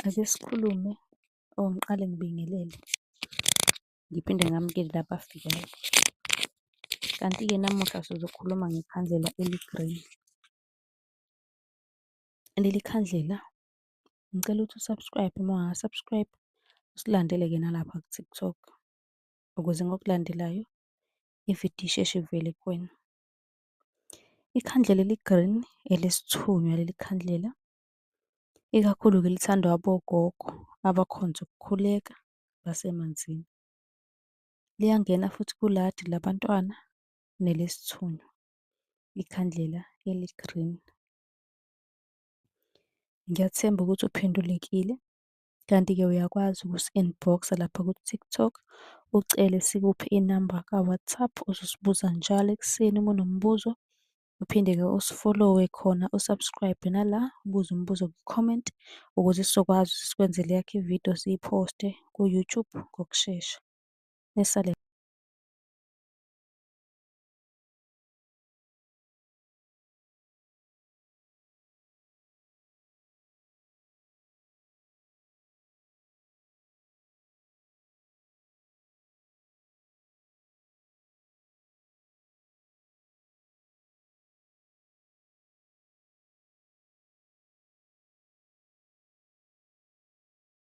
Ake sikhulume or ngiqale ngibingelele, ngiphinde ngamukele nabafikayo. Kanti-ke namuhla sizokhuluma ngekhandlela eli-green. Leli khandlela, ngicela ukuthi u-subscribe uma ungaka-subscribe, usilandele-ke nalapha ku-TikTok ukuze ngokulandelayo ividiyo isheshe ivele kuwena. Ikhandlela eli-green elesithunywa leli khandlela, ikakhulu-ke lithandwa abogogo abakhonze ukukhuleka basemanzini. Liyangena futhi kuladi labantwana nelesithunywa, ikhandlela eli-green. Ngiyathemba ukuthi uphendulekile, kanti-ke uyakwazi ukusi-inbox-a lapha ku-TikTok, ucele sikuphe inamba ka-WhatsApp, uzosibuza njalo ekuseni uma unombuzo. Uphinde-ke usifolowe khona, u-subscribe nala, ubuze umbuzo kwi-comment ukuze sizokwazi ukuthi sikwenzele eyakho ividiyo siyiphoste ku-YouTube ngokushesha. Nisale.